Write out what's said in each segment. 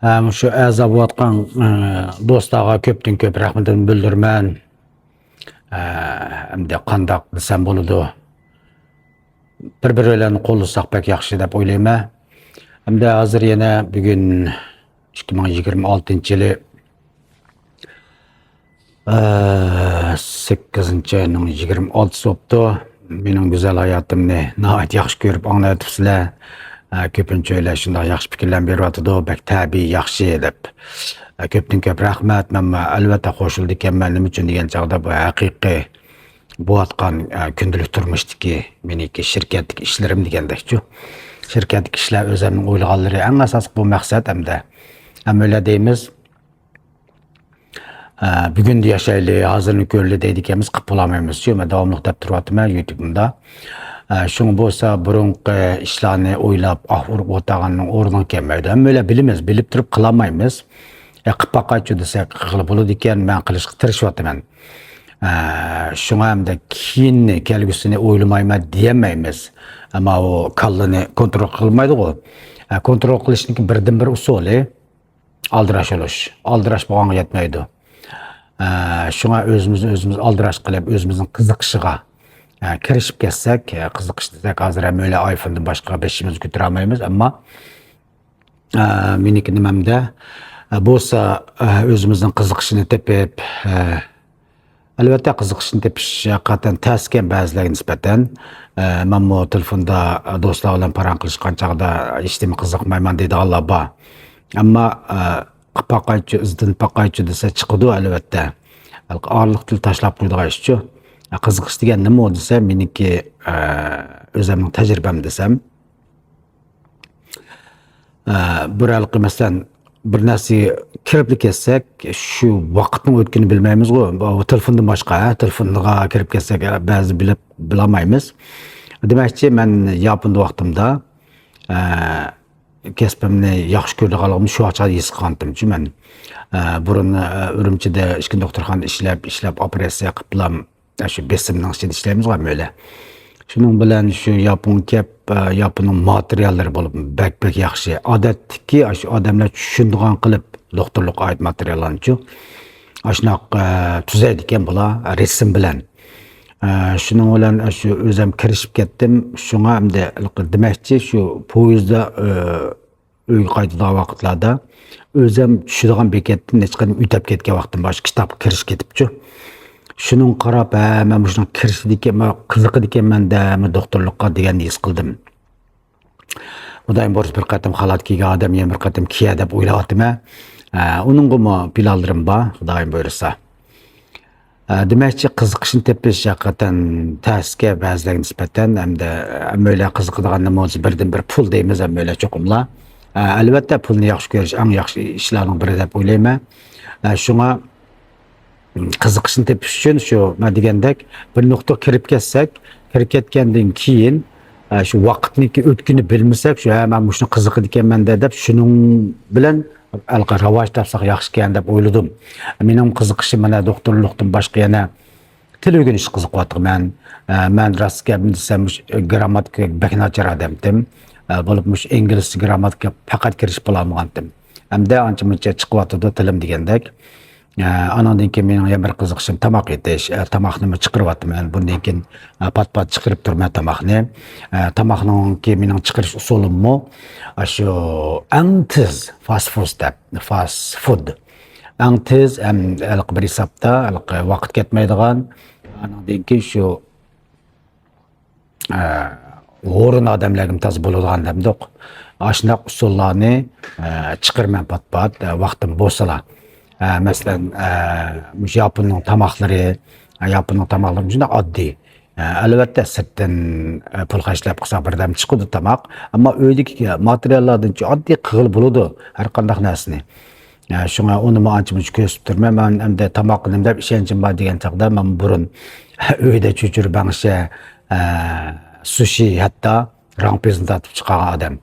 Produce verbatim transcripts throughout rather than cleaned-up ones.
ھەم شۇ ئەزا بولۇۋاتقان، ئە، دوستلارغا كۆپتىن كۆپ رەھمىتىمنى بىلدۈرىمەن. ئە، ئەمدى قانداق دېسەم بولىدۇ؟ بىر-بىرى بىلەن قوللىساق بەك ياخشى دەپ ئويلايمەن. ئەمدى ھازىر يەنە بۈگۈن ئىككى مىڭ يىگىرمە ئالتىنچى يىلى، ئە، سەككىزىنچى ئاينىڭ يىگىرمە ئالتىسى بوپتۇ. مېنىڭ گۈزەل ھاياتىمنى ناھايىتى ياخشى كۆرۈپ ئاڭلاۋېتىپسىلەر. ئە، كۆپىنچە ئۆيلەر شۇنداق ياخشى پىكىرلەرنى بېرىۋاتىدۇ. بەك تەبىئىي، ياخشى دەپ. ئە، كۆپتىن كۆپ رەھمەت. مەنمۇ ئەلۋەتتە قوشۇلىدىكەنمەن. نېمە ئۈچۈن دېگەن چاغدا بۇ ھەقىقىي بولۇۋاتقان، ئە، كۈندىلىك تۇرمۇشتىكى مېنىڭكى شىركەتتىكى ئىشلىرىم دېگەندەكچۇ. شىركەتتىكى ئىشلار ئۆزۈمنىڭ ئويلىغانلىرى ئەڭ ئاساسلىق بۇ مەقسەت ئەمدى. ھەممىلا دەيمىز، ئە، بۈگۈندە ياشايلى، ھازىرنى كۆرىلى دەيدىكەنمىز، قىلىپ بولالمايمىزچۇ. مەن داۋاملىق دەپ تۇرۇۋاتىمەن يۇتۇبىمدا. ئە، شۇڭا بولسا بۇرۇنقى ئىشلارنى ئويلاپ، ئاھ ئۇرۇپ ئولتۇرغاننىڭ ئورنىغا كەلمەيدۇ. ھەممىلا بىلىمىز، بىلىپ تۇرۇپ قىلالمايمىز. ئە، قىلىپ باقايچۇ دېسەك، قىلغىلى بولىدىكەن، مەن قىلىشقا تىرىشىۋاتىمەن. ئە، شۇڭا ئەمدى كېيىننى، كەلگۈسىنى ئويلىمايمەن دېيەلمەيمىز. ئەمما ئۇ كاللىنى كونترول قىلمايدىغۇ. ئە، كونترول قىلىشنىڭكى بىردىنبىر ئۇسۇلى ئالدىراش بولۇش. ئالدىراش بولغانغا يەتمەيدۇ. ئە، شۇڭا ئۆزىمىزنى ئۆزىمىز ئالدىراش قىلىپ، ئۆزىمىزنىڭ قىزىقىشىغا، ئە، كىرىشىپ كەتسەك، ئە، قىزىقىش دېسەك، ھازىر ھەممىلا ئايفوندىن باشقا بېشىمىزنى كۆتۈرەلمەيمىز، ئەمما ئە، مېنىڭكى نېمەمدە، ئە، بولسا، ئە، ئۆزىمىزنىڭ قىزىقىشىنى تېپىپ، ئە، ئەلۋەتتە، قىزىقىشنى تېپىش ھەقىقەتەن تەسكەن بەزىلەرگە نىسبەتەن. ئە، مەنمۇ تېلېفوندا، ئە، دوستلار بىلەن پاراڭ قىلىشقان چاغدا ھېچنېمە قىزىقمايمەن دەيدىغانلار بار. ئەمما، ئە، قىلىپ باقايچۇ، ئىزدىنىپ باقايچۇ دېسە چىقىدۇ، ئەلۋەتتە. ئارىلىقتىلا تاشلاپ قويىدىغان ئىشچۇ. ئە، قىزىقىش دېگەن نېمە ئۇ دېسە، مېنىڭكى، ئە، ئۆزۈمنىڭ تەجرىبەم دېسەم، ئە، بىر ھېلىقى، مەسىلەن، بىر نەرسىگە كىرىپلا كەتسەك، شۇ ۋاقىتنىڭ ئۆتكىنىنى بىلمەيمىزغۇ. بۇ تېلېفوندىن باشقا، ھە، تېلېفونغا كىرىپ كەتسەك، بەزى بىلىپ بىلالمايمىز. دېمەكچى، مەن ياپوندا ۋاقتىمدا، ئە، كەسپىمنى ياخشى كۆرىدىغانلىقىمنى شۇ چاغدا ھېس قىلغانتىمچۇ مەن. ئە، بۇرۇن، ئە، ئۈرۈمچىدە ئىككى دوختۇرخانىدا ئىشلەپ، ئىشلەپ، ئوپېراتسىيە قىلىپلا، شۇ بېسىمنىڭ ئىچىدە ئىشلەيمىزغۇ ھەممەيلەن. شۇنىڭ بىلەن شۇ ياپونغا كەپ، ئە، ياپوننىڭ ماتېرىياللىرى بولۇپ بەك، بەك ياخشى. ئادەتتىكى ئاشۇ ئادەملەر چۈشىنىدىغان قىلىپ دوختۇرلۇققا ئائىت ماتېرىياللارنىچۇ ئاشۇنداق، ئە، تۈزەيدىكەن بۇلار، رەسىم بىلەن. ئە، شۇنىڭ بىلەن شۇ ئۆزۈم كىرىشىپ كەتتىم. شۇڭا ئەمدى دېمەكچى، شۇ پويىزدا، ئە، ئۆيگە قايتىدىغان ۋاقىتلاردا ئۆزۈم چۈشىدىغان بېكەتتىن نەچچە قېتىم ئۆتۈپ كەتكەن ۋاقتىم بار، شۇ كىتابقا كىرىشىپ كېتىپچۇ. شۇنىڭغا قاراپ، ھە، مەن مۇشۇنىڭغا كىرىشىدىكەنمەن، قىزىقىدىكەنمەن دە، مەن دوختۇرلۇققا دېگەننى ھېس قىلدىم. خۇدايىم بۇيرۇسا بىر قېتىم خالات كىيگەن ئادەم يەنە بىر قېتىم كىيە دەپ ئويلاۋاتىمەن. ئە، ئۇنىڭغىمۇ پىلانلىرىم بار، خۇدايىم بۇيرۇسا. ئە، دېمەكچى، قىزىقىشنى تېپىش ھەقىقەتەن تەسكە بەزىلەرگە نىسبەتەن، ھەمدە ھەممەيلەن قىزىقىدىغان نېمە بولسا بىردىنبىر پۇل دەيمىز ھەممەيلەن چوقۇملا. ئە، ئەلۋەتتە، پۇلنى ياخشى كۆرۈش ئەڭ ياخشى ئىشلارنىڭ بىرى دەپ ئويلايمەن. ئە، شۇڭا، قىزىقىشنى تېپىش ئۈچۈن شۇ مەن دېگەندەك بىر نۇقتىغا كىرىپ كەتسەك، كىرىپ كەتكەندىن كېيىن، ئە، شۇ ۋاقىتنىڭكى ئۆتكىنى بىلمىسەك، شۇ، ھە، مەن مۇشۇنى قىزىقىدىكەنمەن دە، دەپ شۇنىڭ بىلەن ھېلىقى راۋاج تاپساق ياخشىكەن دەپ ئويلىدىم. مېنىڭ قىزىقىشىم مانا دوختۇرلۇقتىن باشقا يەنە تىل ئۆگىنىشكە قىزىقىۋاتىمەن. ئە، مەن راست گەپنى دېسەم، مۇشۇ گىرامماتىكا بەك ناچار ئادەمتىم. ئە، بولۇپ مۇشۇ ئىنگلىزچە گىرامماتىكىغا پەقەت كىرىشىپ بولالمىغانتىم. ئەمدى ئانچە مۇنچە چىقىۋاتىدۇ تىلىم دېگەندەك. ئە، ئانىڭدىن كېيىن مېنىڭ يەنە بىر قىزىقىشىم تاماق ئېتىش. ئە، تاماقنىمۇ چىقىرىۋاتىمەن. بۇندىن كېيىن، ئە، پات-پات چىقىرىپ تۇرىمەن تاماقنى. ئە، تاماقنىڭكى مېنىڭ چىقىرىش ئۇسۇلۇممۇ ئاشۇ ئەڭ تېز فاست فۇد دەپ، فاست فۇد. ئەڭ تېز ھەم ھېلىقى بىر ھېسابتا ھېلىقى ۋاقىت كەتمەيدىغان. ئانىڭدىن كېيىن شۇ ئە، ھۇرۇن ئادەملەرگىمۇ تازا بولىدىغان دەمدۇق. ئاشۇنداق ئۇسۇللارنى، ئە، چىقىرىمەن پات-پات، ئە، ۋاقتىم بولسىلا. ئە، مەسىلەن، ئە، مۇشۇ ياپوننىڭ تاماقلىرى، ئە، ياپوننىڭ تاماقلىرى شۇنداق ئاددىي. ئە، ئەلۋەتتە، سىرتتىن، ئە، پۇل خەجلەپ قىلساق بىردەم چىقىدۇ تاماق. ئەمما ئۆيدىكى ماتېرىياللاردىنچۇ ئاددىي قىلغىلى بولىدۇ ھەر قانداق نەرسىنى. ئە، شۇڭا ئۇنىمۇ ئانچە-مۇنچە كۆرسىتىپ تۇرىمەن. مەن ئەمدى تاماققا نېمە دەپ ئىشەنچىم بار دېگەن چاغدا، مەن بۇرۇن ئۆيدە چۆچۈرە بەڭشە، ئە، سۇشى، ھەتتا راڭپىزنى تارتىپ چىقارغان ئادەم.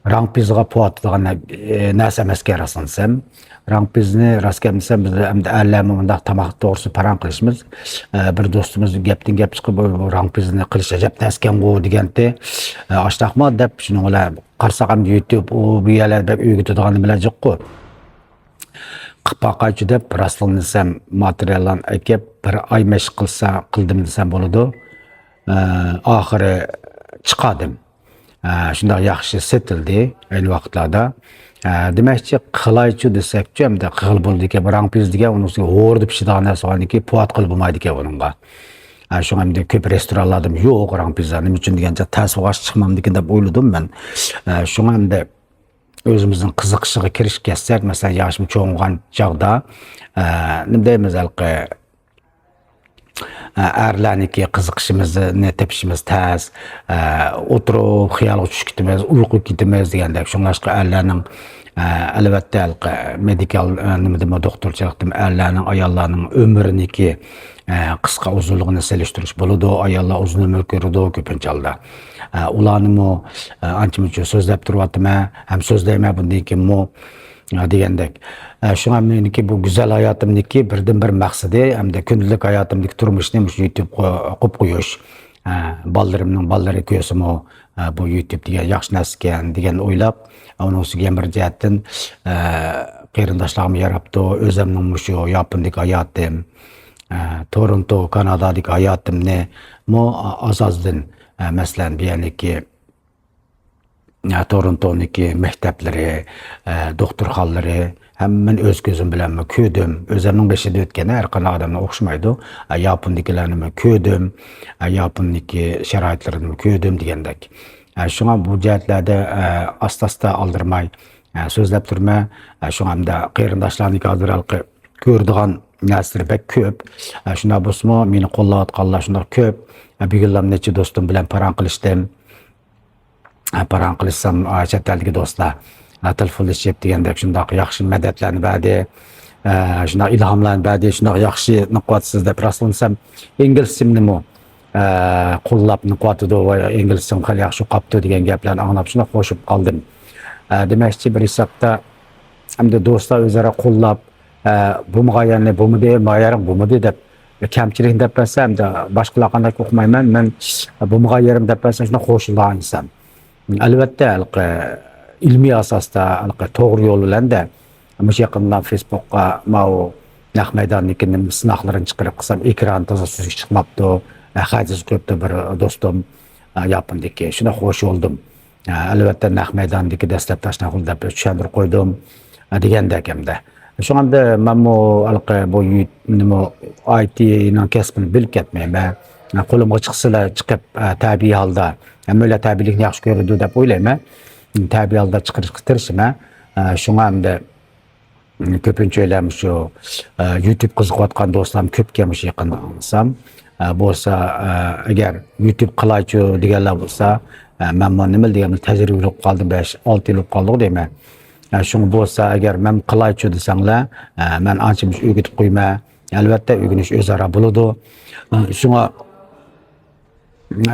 راڭپىزغا پوۋاتىدىغان نە-، ئە، نەرسە ئەمەسكەن، راستىنى دېسەم. راڭپىزنى راست گەپنى دېسەم، بىز ئەمدى ئەرلەرمۇ مۇنداق تاماق توغرىسىدا پاراڭ قىلىشىمىز. ئە، بىر دوستىمىز گەپتىن گەپ چىقىپ، «بۇ راڭپىزنى قىلىش ئەجەب تەسكەنغۇ» دېگەنتى. ئە، ئاشتاقما دەپ، شۇنىڭ بىلەن قارىساق، ئەمدى يۇتۇب، ئۇ بۇ يەرلەر بەك ئۆگىتىدىغان نېمىلەر جىققۇ. قىپ باقايچۇ دەپ، راستىنى دېسەم، ماتېرىياللارنى ئەكەپ، بىر ئاي مەشىق قىلسا، قىلدىم دېسەم بولىدۇ. ئە، ئاخىرى چىقاردىم. ئە، شۇنداق ياخشى سېتىلدى ئەينى ۋاقىتلاردا. ئە، دېمەكچى، قىلايچۇ دېسەكچۇ، ئەمدى قىلغىلى بولىدىكەن. بۇ راڭپىز دېگەن ئۇنىڭ ئۈستىگە ھوردا پىشىدىغان نەرسە بولغاندىكىن، پوۋاتقىلى بولمايدىكەن ئۇنىڭغا. ئە، شۇڭا ئەمدى كۆپ رېستورانلاردىمۇ يوق راڭپىزلار. نېمە ئۈچۈن دېگەنچە، تەس بولغاچ چىقمامدىكىن دەپ ئويلىدىم مەن. ئە، شۇڭا ئەمدى ئۆزىمىزنىڭ قىزىقىشىغا كىرىشىپ كەتسەك، مەسىلەن، ياشىم چوڭ بولغان چاغدا، ئە، نېمە دەيمىز، ھېلىقى، ئە، ئەرلەرنىڭكى قىزىقىشىمىزنى تېپىشىمىز تەس، ئە، ئولتۇرۇپ خىيالغا چۈشۈپ كېتىمىز، ئۇيقۇغا كېتىمىز دېگەندەك. شۇڭلاشقا ئەرلەرنىڭ، ئە، ئەلۋەتتە، ھېلىقى مېدىكال، ئە، نېمىدىمۇ، دوختۇرچىلىقتىمۇ ئەرلەرنىڭ، ئاياللارنىڭ ئۆمرىنىڭكى، ئە، قىسقا ئۇزۇنلۇقىنى سېلىشتۇرۇش بولىدۇ. ئاياللار ئۇزۇن ئۆمۈر كۆرىدۇ كۆپىنچە ھالدا. ئە، ئۇلارنىمۇ، ئە، ئانچە-مۇنچە سۆزلەپ تۇرۇۋاتىمەن، ھەم سۆزلەيمەن بۇندىن كېيىنمۇ، ئە، دېگەندەك. ئە، شۇڭا مېنىڭكى بۇ گۈزەل ھاياتىمدىكى بىردىنبىر مەقسىتى ھەمدە كۈندىلىك ھاياتىمدىكى تۇرمۇشنى مۇشۇ يۇتۇب قو-، قويۇپ قويۇش. ئە، بالىلىرىمنىڭ بالىلىرى كۆرسىمۇ، ئە، بۇ يۇتۇب دېگەن ياخشى نەرسىكەن دېگەن ئويلاپ، ئۇنىڭ ئۈستىگە يەنە بىر جەھەتتىن، ئە، قېرىنداشلارغىمۇ ياراپتۇ، ئۆزۈمنىڭ مۇشۇ ياپوندىكى ھاياتىم، ئە، تورونتو، كانادادىكى ھاياتىمنىمۇ ئاساسىدىن، ئە، مەسىلەن، بۇ يەرنىكى، ئە، تورونتونىڭكى مەكتەپلىرى، ئە، دوختۇرخانىلىرى، ھەممىنى ئۆز كۆزۈم بىلەنمۇ كۆردۈم. ئۆزۈمنىڭ بېشىدا ئۆتكەن، ھەر قانداق ئادەمنىڭ ئوخشىمايدۇ. ئە، ياپوندىكىلەرنىمۇ كۆردۈم، ئە، ياپوندىكى شارائىتلىرىنىمۇ كۆردۈم دېگەندەك. ئە، شۇڭا بۇ جەھەتلەردە، ئە، ئاستا-ئاستا ئالدىرىماي، ئە، سۆزلەپ تۇرىمەن. ئە، شۇڭا ئەمدى قېرىنداشلارنىڭكى ھازىر ھېلىقى كۆرىدىغان نەرسىلىرى بەك كۆپ. ئە، شۇنداق بولسىمۇ، مېنى قوللاۋاتقانلار شۇنداق كۆپ. ئە، بۈگۈنلا نەچچە دوستۇم بىلەن پاراڭ قىلىشتىم. ئە، پاراڭ قىلىشسام، ئە، چەت ئەلدىكى دوستلار، ئە، تېلېفونلىشىپ دېگەندەك شۇنداق ياخشى مەدەتلەرنى بەردى. ئە، شۇنداق ئىلھاملارنى بەردى، شۇنداق ياخشى نوقۇۋاتىسىز دەپ. راستىنى دېسەم، ئىنگلىزچىمنىمۇ، ئە، قوللاپ نوقۇۋاتىدۇ ۋە ئىنگلىزچىڭ خېلى ياخشى ئوقۇپتۇ دېگەن گەپلەرنى ئاڭلاپ شۇنداق خوش بولۇپ قالدىم. ئە، دېمەكچى، بىر ھېسابتا ئەمدى دوستلار ئۆزئارا قوللاپ، ئە، بۇ ماڭا يەرنى بولمىدى، ماڭا يەرنى بولمىدى دەپ، كەمچىلىكنى دەپ بەرسە، ئەمدى باشقىلار قانداق ئۇقمايمەن، مەن بۇ ماڭا يېرىم دەپ بەرسە، شۇنداق خوشلىغان ئىنسان. ئەلۋەتتە، ھېلىقى ئىلمىي ئاساستا، ھېلىقى توغرا يول بىلەن-دە، مۇشۇ يېقىندا فېيسبۇكقا ماۋۇ نەق مەيداندىكى نېمە سىناقلىرىنى چىقىرىپ قىلسام، ئېكران تازا سۈزۈك چىقماپتۇ، خەجىسى قويۇپتۇ بىر دوستۇم، ياپوندىكى. شۇنداق خوش بولدۇم. ئە، ئەلۋەتتە، نەق مەيداندىكى دەسلەپتە ئاشۇنداق قىل دەپ چۈشەندۈرۈپ قويدۇم، ئە، دېگەندەك ئەمدى. شۇڭا ئەمدى مەنمۇ ھېلىقى بۇ يۇ-، نېمە، ئاي تىنىڭ كەسپىنى بىلىپ كەتمەيمەن. ئە، قولۇمغا چىقسىلا چىقىپ، ئە، تەبىئىي ھالدا، ھەممەيلەن تەبىئىيلىكنى ياخشى كۆرىدۇ دەپ ئويلايمەن. تەبىئىي ھالدا چىقىرىشقا تىرىشىمەن. ئە، شۇڭا ئەمدى كۆپىنچە ئۆيلەر مۇشۇ، ئە، يۇتۇب قىزىقىۋاتقان دوستلارمۇ كۆپكەن مۇشۇ يېقىندا ئاڭلىسام. ئە، بولسا، ئە، ئەگەر يۇتۇب قىلايچۇ دېگەنلەر بولسا، ئە، مەنمۇ نېمە دېگەن تەجرىبىلىك بولۇپ قالدىم، بەش، ئالتە يىل بولۇپ قالدىغۇ دەيمەن. ئە، شۇڭا بولسا ئەگەر مەن قىلايچۇ دېسەڭلار، ئە، مەن ئانچە مۇنچە ئۆگىتىپ قويىمەن. ئەلۋەتتە ئۆگىنىش ئۆزئارا بولىدۇ. ئە، شۇڭا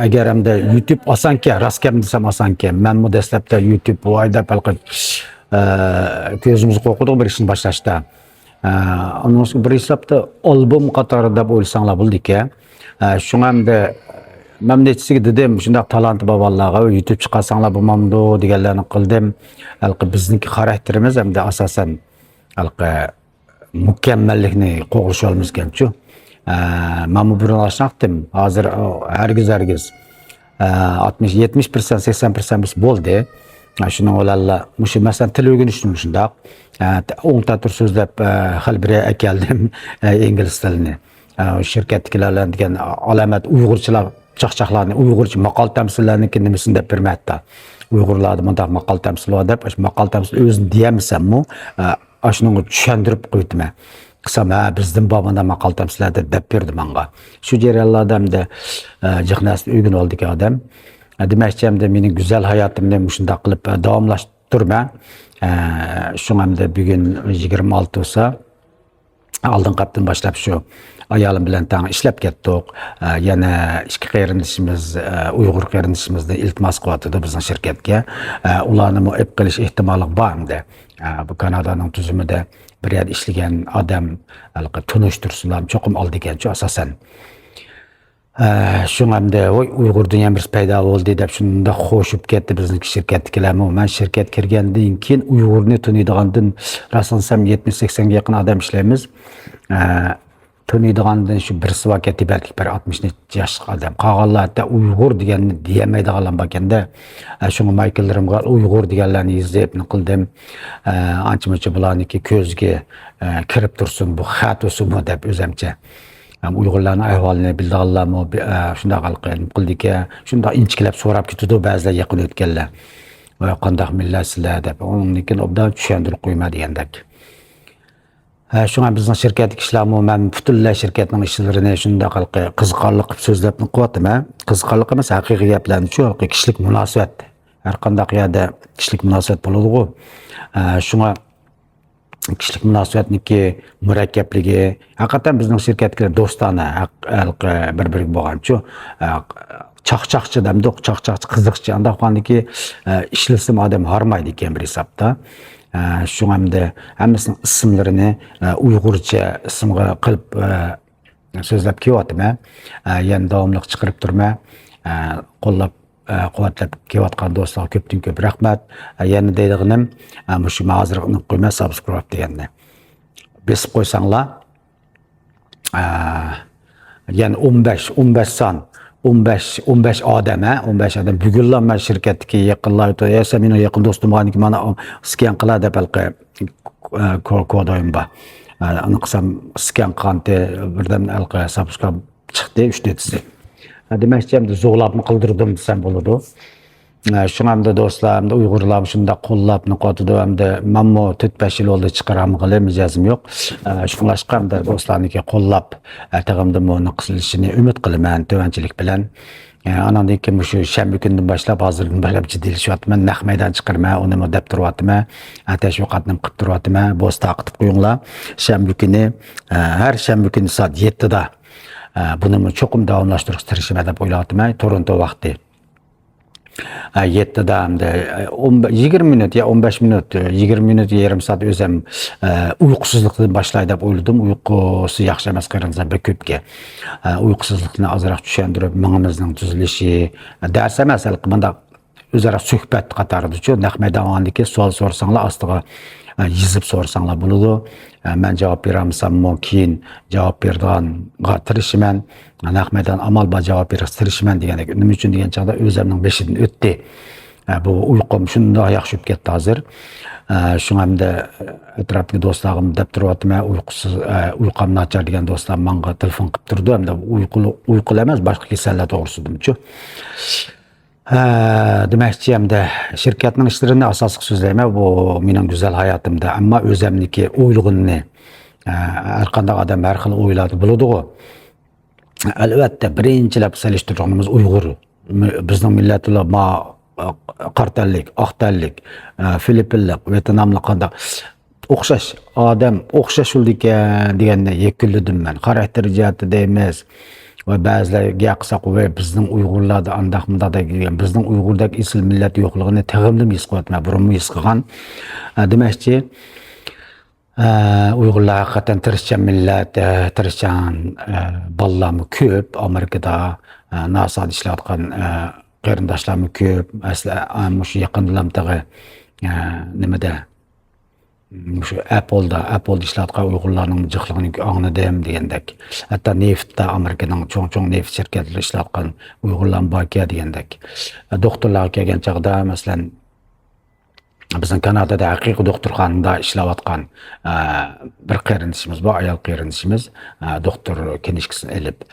ئەگەر ئەمدى يۇتۇب ئاسانكەن، راست گەپنى دېسەم ئاسانكەن. مەنمۇ دەسلەپتە يۇتۇب ۋاي دەپ ھېلىقى، ئە، كۆزىمىز قورقىدۇ بىر ئىشنى باشلاشتا. ئە، ئۇنىڭ ئۈستىگە بىر ھېسابتا ئالبوم قاتارى دەپ ئويلىساڭلار بولىدىكەن. ئە، شۇڭا ئەمدى مەن نەچچىسىگە دېدىم، شۇنداق تالانتى بار بالىلارغا يۇتۇب چىقارساڭلار بولمامدۇ دېگەنلەرنى قىلدىم. ھېلىقى بىزنىڭكى خاراكتېرىمىز ئەمدى ئاساسەن ھېلىقى مۇكەممەللىكنى قوغلىشالمىسىكەنچۇ؟ ئە، مەنمۇ بۇرۇن ئاشۇنداقتىم. ھازىر، ئو، ھەرگىز، ھەرگىز. ئە، ئاتمىش، يەتمىش پىرسەنت، سەكسەن پىرسەنت بولسا بولدى. ئە، شۇنىڭ بىلەنلا مۇشۇ، مەسىلەن، تىل ئۆگىنىشتىمۇ شۇنداق. ئە، ئوڭ تەتۈر سۆزلەپ، ئە، خېلى بىر ئەكەلدىم، ئە، ئىنگلىز تىلىنى. ئە، شىركەتتىكىلەر بىلەن دېگەن ئالامەت ئۇيغۇرچىلار، چاقچاقلارنى، ئۇيغۇرچە ماقال تەمسىللەرنىڭكى نېمىسىنى دەپ بېرىمەن ھەتتا. ئۇيغۇرلاردا مۇنداق ماقال تەمسىل بار دەپ، ئاشۇ ماقال تەمسىل ئۆزىنى دېيەلمىسەممۇ، ئە، ئاشۇنىڭغا چۈشەندۈرۈپ قويۇپتىمەن. قىلسام، ھە، بىزدىن بار مۇنداق ماقال تەمسىللەر دەپ، دەپ بېرىدۇ ماڭا. شۇ جەريانلاردا ئەمدى، ئە، جىق نەرسىنى ئۆگىنىۋالىدىكەن ئادەم. ئە، دېمەكچى، ئەمدى مېنىڭ گۈزەل ھاياتىمنى مۇشۇنداق قىلىپ، ئە، داۋاملاشتۇرىمەن. ئە، شۇڭا ئەمدى بۈگۈن يىگىرمە ئالتە بولسا، ئالدىنقى ھەپتىدىن باشلاپ شۇ ئايالىم بىلەن تەڭ ئىشلەپ كەتتۇق. ئە، يەنە ئىككى قېرىندىشىمىز، ئە، ئۇيغۇر قېرىندىشىمىزنى ئىلتىماس قىلىۋاتىدۇ بىزنىڭ شىركەتكە. ئە، ئۇلارنىمۇ ئېلىپ قېلىش ئېھتىماللىقى بار ئەمدى. ئە، بۇ كانادانىڭ تۈزۈمىدە بىر يەردە ئىشلىگەن ئادەم ھېلىقى تونۇشتۇرسىلا چوقۇم ئالىدىكەنچۇ ئاساسەن. ئە، شۇڭا ئەمدى، ۋاي، ئۇيغۇر دۇنيا بىرسى پەيدا بولدى دەپ شۇنداق خوشۇپ كەتتى بىزنىڭكى شىركەتتىكىلەرمۇ. مەن شىركەتكە كىرگەندىن كېيىن ئۇيغۇرنى تونۇيدىغاندىن، راستىنى دېسەم، يەتمىش سەكسەنگە يېقىن ئادەم ئىشلەيمىز. ئە، تونۇيدىغاندىن شۇ بىرسى باركەن، تىبەتلىك بىر ئاتمىش نەچچە ياشلىق ئادەم. قالغانلار ھەتتا ئۇيغۇر دېگەننى دېيەلمەيدىغانلار باركەندە. ئە، شۇڭا مايكىللىرىمغا ئۇيغۇر دېگەنلەرنى يېزىپ، نېمە قىلدىم. ئە، ئانچە-مۇنچە بۇلارنىڭكى كۆزىگە، ئە، كىرىپ تۇرسۇن، بۇ خەت بولسۇنمۇ دەپ ئۆزەمچە. ھەم ئۇيغۇرلارنىڭ ئەھۋالىنى بىلىدىغانلارمۇ، بى-، ئە، شۇنداق ھېلىقى نېمە قىلىدىكەن، شۇنداق ئىنچىكىلەپ سوراپ كېتىدۇ بەزىلەر يېقىن ئۆتكەنلەر. «ۋاي، قانداق مىللەت سىلەر؟» دەپ، ئۇنىڭدىن كېيىن ئوبدان چۈشەندۈرۈپ قويما دېگەندەك. ھە، شۇڭا بىزنىڭ شىركەتتىكى ئىشلارمۇ، مەن پۈتۈنلەي شىركەتنىڭ ئىشلىرىنى شۇنداق ھېلىقى قىزىقارلىق قىلىپ سۆزلەپمۇ قىلىۋاتىمەن. قىزىقارلىق ئەمەس، ھەقىقىي گەپلەرنىچۇ، ھېلىقى كىشىلىك مۇناسىۋەت. ھەر قانداق يەردە كىشىلىك مۇناسىۋەت بولىدىغۇ. ئە، شۇڭا كىشىلىك مۇناسىۋەتنىڭكى مۇرەككەپلىكى، ھەقىقەتەن بىزنىڭ شىركەتتىكىلەر دوستانە، ھەق-، ھېلىقى بىر-بىرىگە بولغانچۇ، ئە، چاقچاقچى دەمدۇق، چاقچاقچى، قىزىقچى، ئانداق بولغاندىكى، ئە، ئىشلىسىمۇ ئادەم ھارمايدىكەن بىر ھېسابتا. ئە، شۇڭا ئەمدى ھەممىسىنىڭ ئىسىملىرىنى، ئە، ئۇيغۇرچە ئىسىمغا قىلىپ، ئە، سۆزلەپ كېلىۋاتىمەن. ئە، يەنە داۋاملىق چىقىرىپ تۇرىمەن. ئە، قوللاپ، ئە، قۇۋۋەتلەپ كېلىۋاتقان دوستلارغا كۆپتىن كۆپ رەھمەت. ئە، يەنە دەيدىغىنىم، ئە، مۇشۇ مەن ھازىر ئۇنتۇپ قويماي، سابسكرايب دېگەننى بېسىپ قويساڭلار. ئە، يەنە ئون بەش، ئون بەش سان، ئون بەش، ئون بەش ئادەم، ھە، ئون بەش ئادەم. بۈگۈنلا مەن شىركەتتىكى يېقىنلار، يا سەن مېنىڭ يېقىن دوستۇم باركەن، مانا سكان قىلا دەپ ھېلىقى، ئە، كو-، كودايىم بار. ئە، ئۇنى قىلسام، سكان قىلغانتى، بىردەم ھېلىقى سابسكرايب چىقتى، ئۈچ تۆتىسى. ئە، دېمەكچى، ئەمدى زورلاپمۇ قىلدۇردۇم دېسەم بولىدۇ. ئە، شۇڭا ئەمدى دوستلار، ئەمدى ئۇيغۇرلارمۇ شۇنداق قوللاپ نوقۇۋاتىدۇ. ئەمدى مەنمۇ تۆت بەش يىل بولدى چىقىرالمىغىلى، مىجەزىم يوق. ئە، شۇڭلاشقا ئەمدى دوستلارنىڭكى قوللاپ، ئە، تېخىمدىمۇ نوقۇسلىشىنى ئۈمىد قىلىمەن، تۆۋەنچىلىك بىلەن. ئە، ئاناندىن كېيىن مۇشۇ شەنبە كۈنىدىن باشلاپ، ھازىردىن باشلاپ جىددىيلىشىۋاتىمەن. نەق مەيدان چىقىرىمەن، ئۇنىمۇ دەپ تۇرۇۋاتىمەن. ئە، تەشۋىقاتنى قىلىپ تۇرۇۋاتىمەن. بولسا تارقىتىپ قويۇڭلار. شەنبە كۈنى، ئە، ھەر شەنبە كۈنى سائەت يەتتىدە، ئە، بۇنىمۇ چوقۇم داۋاملاشتۇرۇشقا تىرىشىمەن دەپ ئويلاۋاتىمەن. تورونتو ۋاقتى. ئە، يەتتىدە ئەمدى، ئە، ئون بە-، يىگىرمە مىنۇت يا ئون بەش مىنۇت، ئە، يىگىرمە مىنۇت يا يېرىم سائەت ئۆزەم، ئە، ئۇيقۇسىزلىقتىن باشلاي دەپ ئويلىدىم. ئۇيقۇسى ياخشى ئەمەس قېرىنداشلار بەك كۆپكە. ئە، ئۇيقۇسىزلىقنى ئازراق چۈشەندۈرۈپ، مېڭىمىزنىڭ تۈزۈلۈشى، ئە، دەرس ئەمەس، ھېلىقى مۇنداق ئۆزئارا سۆھبەت قاتارىدىچۇ، نەق مەيدان ئالغاندىن كېيىن سوئال سورىساڭلار، ئاستىغا، ئە، يېزىپ سورىساڭلار بولىدۇ. ئە، مەن جاۋاب بېرەلمىسەممۇ، كېيىن جاۋاب بېرىدىغانغا تىرىشىمەن. نەق مەيدان ئامال بار جاۋاب بېرىشكە تىرىشىمەن دېگەندەك. نېمە ئۈچۈن دېگەن چاغدا ئۆزۈمنىڭ بېشىدىن ئۆتتى. ئە، بۇ ئۇيقۇم شۇنداق ياخشى ئۆتۈپ كەتتى ھازىر. ئە، شۇڭا ئەمدى ئەتراپتىكى دوستلارغىمۇ دەپ تۇرۇۋاتىمەن، ئۇيقۇسىز، ئە، ئۇيقۇم ناچار دېگەن دوستلار ماڭا تېلېفون قىلىپ تۇرىدۇ. ئەمدى ئۇيقۇلۇق، ئۇيقۇ ئەمەس، باشقا كېسەللەر توغرىسىدىمۇچۇ. ھە، دېمەكچى، ئەمدى شىركەتنىڭ ئىشلىرىنى ئاساسلىق سۆزلەيمەن. بۇ مېنىڭ گۈزەل ھاياتىمدا. ئەمما ئۆزەمنىڭكى ئويلىغىنىنى، ھە، ھەر قانداق ئادەم ھەر خىل ئويلاردا بولىدىغۇ. ئەلۋەتتە، بىرىنچىلەپ سېلىشتۇرىدىغىنىمىز ئۇيغۇر. مى-، بىزنىڭ مىللەتلەر ما-، قارا تەنلىك، ئاق تەنلىك، ئە، فىلىپپىنلىق، ۋيېتناملىق قانداق. ئوخشاش ئادەم، ئوخشاش بولىدىكەن دېگەننى يەكۈنلىدىم مەن. خاراكتېر جەھەتتە دەيمىز. ۋە بەزىلەر گەپ قىلساق، ۋەي، بىزنىڭ ئۇيغۇرلاردا ئانداق مۇنداق دەيدىكەن. بىزنىڭ ئۇيغۇردەك ئېسىل مىللەت يوقلۇقىنى تېخىمدىمۇ ھېس قىلىۋاتىمەن. بۇرۇنمۇ ھېس قىلغان. ئە، دېمەكچى، ئە، ئۇيغۇرلار ھەقىقەتەن تىرىشچان مىللەت، ئە، تىرىشچان، ئە، بالىلارمۇ كۆپ. ئامېرىكىدا، ئە، ناسادا ئىشلەۋاتقان، ئە، قېرىنداشلارمۇ كۆپ. مەسىلەن، ئە، مۇشۇ يېقىندىلا تېخى، ئە، نېمىدە، مۇشۇ ئەپلدا، ئەپلدا ئىشلەۋاتقان ئۇيغۇرلارنىڭ جىقلىقىنى ئاڭلىدىم دېگەندەك. ھەتتا نېفىتتا، ئامېرىكىنىڭ چوڭ-چوڭ نېفىت شىركەتلىرىدە ئىشلەۋاتقان ئۇيغۇرلارمۇ باركەن دېگەندەك. دوختۇرلارغا كەلگەن چاغدا، مەسىلەن، بىزنىڭ كانادادا ھەقىقىي دوختۇرخانىدا ئىشلەۋاتقان، ئە، بىر قېرىندىشىمىز بار، ئايال قېرىندىشىمىز، ئە، دوختۇر كىنىشكىسىنى ئېلىپ،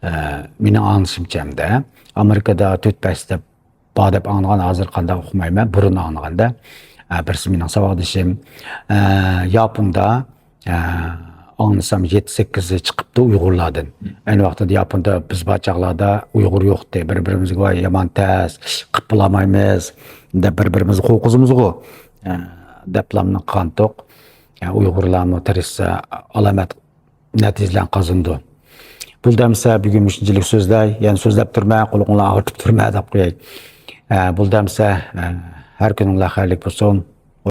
ئە، مېنىڭ ئاڭلىشىمچە ئەمدى، ئامېرىكىدا تۆت بەش دەپ بار دەپ ئاڭلىغان، ھازىر قانداق ئۇقمايمەن، بۇرۇن ئاڭلىغاندا، ئە، بىرسى مېنىڭ ساۋاقدىشىم، ئە، ياپوندا، ئە، ئاڭلىسام يەتتە سەككىزى چىقىپتۇ ئۇيغۇرلاردىن. ئەينى ۋاقتىدا ياپوندا بىز بار چاغلاردا ئۇيغۇر يوقتى. بىر-بىرىمىزگە ۋاي يامان تەس، قىپ بولالمايمىز دەپ بىر-بىرىمىزنى قورقۇزىمىزغۇ، ئە، دەپلامنى قانتۇق. ئە، ئۇيغۇرلارمۇ تىرىشسا ئالامەت نەتىجىلەرنى قازىنىدۇ. بولدى ئەمىسە، بۈگۈن مۇشۇنچىلىك سۆزلەي، يەنە سۆزلەپ تۇرمەن، قۇلىقىڭلارنى ئاغرىتىپ تۇرمەن دەپ قوياي. ئە، بولدى ئەمىسە، ئە، ھەر كۈنۈڭلار خەيرلىك بولسۇن.